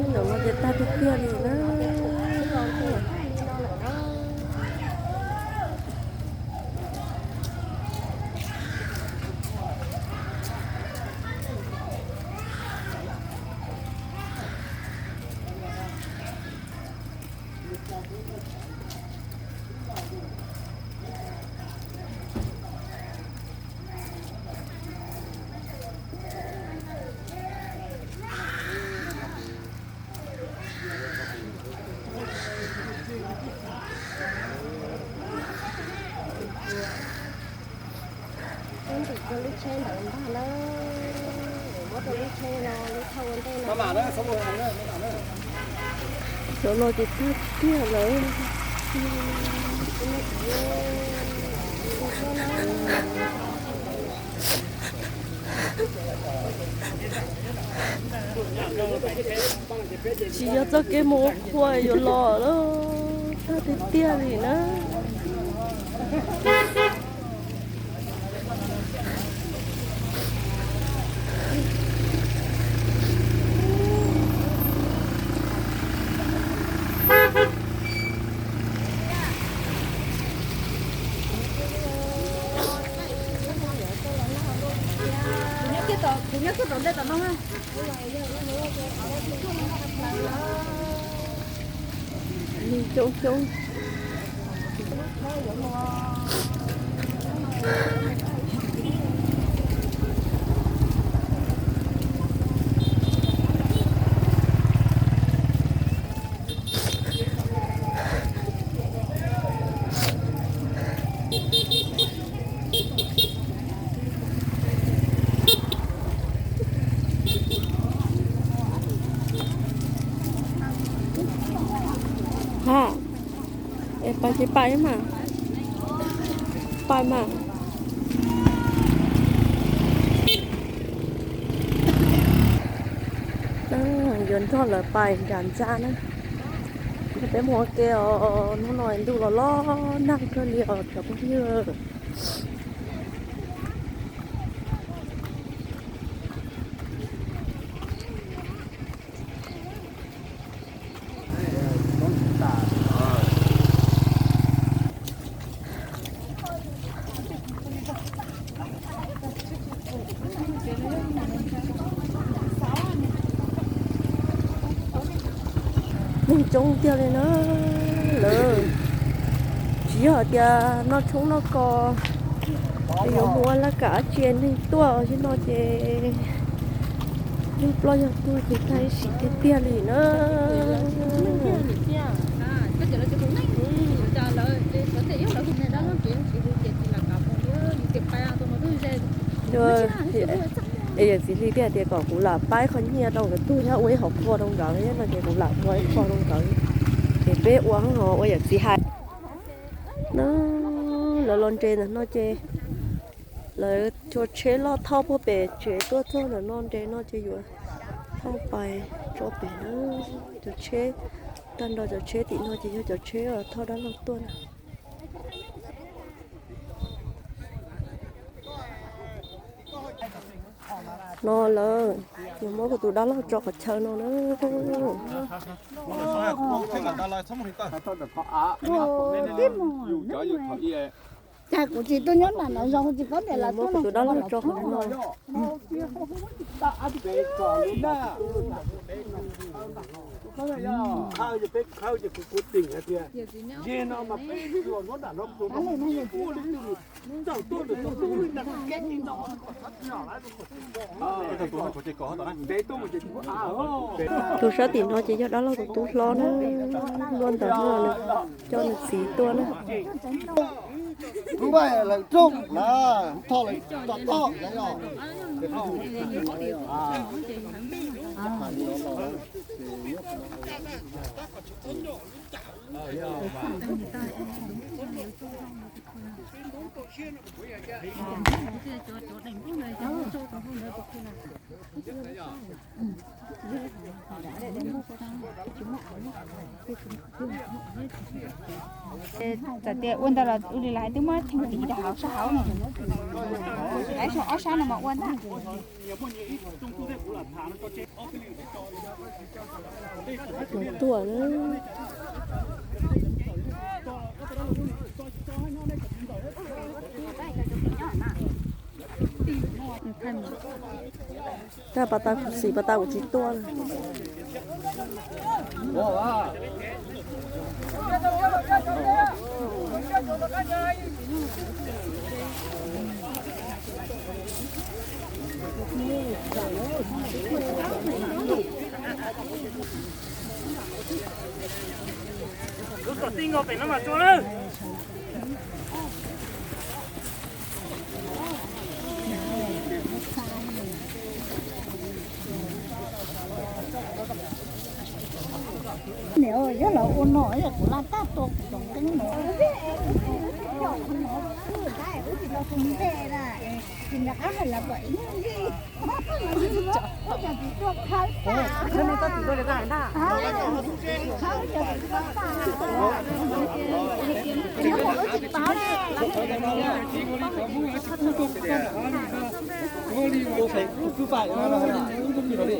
Ntawm no ces tag tiag tiag li na. Muab rau lub tsheb ntawd ntag na, muab rau lub tsheb no, lub thauj ua ntej no. Cov no ces tag tiag lawm. Tsis yog txoj kev mus ua qhua yuav los lawm, tag tiag tiag li na. Neeg coob coob. Ha, es pais tsis pais mas, pais mas. Yuav nrog lawv pais nram ntxa na. Peb mus ua ke os, hnub no ntuj los los nag kawg li os cov phooj ywg. Neeg coob tiag li na. Lawv tsis yog hais tias noj tshoob noj kos, yuav mus ua laj kam dab tsi, neeg tuaj zim no ces yog ploj yog tuag ces tag ib sim tiag tiag li na. Es yawm txiv Hli thiaj tias kom kuv lam pab qhov nyiaj rau nkawd tuag thiab ua ib hom qhua rau nkawd thiab no ces kuv lam ua ib qho rau nkawd. Ces peb ua ho ua yawm txiv hais na. Lawv los nres ntawm no ces lawv cov tsheb loj thauj puag pem tsev tuaj txog ntawm no nres no ces yuav thauj pais tso pem na. Cov tsheb, tag nrho cov tsheb tim no ces yog cov tsheb thauj dab laug tuaj na. No lawm, yuav muab kuv tus dab laug tso qhov chaw no na. Cas kuv tsis tuaj nyob nram no zoo, kuv tsis paub tias lawv tuaj no. Kuv tus dab laug tso qhov no. Tus sab tim no ces yog dab laug tus tub hlob na, luaj ntawm no nws coj nws txiv tuaj na. Txawm tias ua ntawd los ua li lawv twb muab theej tiv rau hauv sab hauv no. Lawv ob sab no mas ua ntag. Tuaj na. Tag pas tas kuv xim pas tas kuv tsis tuaj na. Lub kom tij nkaus pem no mas tsuag lawm. Niam, yog lawv ua no yog kuv laj tab tua kuv cov nqeeb no. Tsis nco qab hais lawv kom ib nyuag li.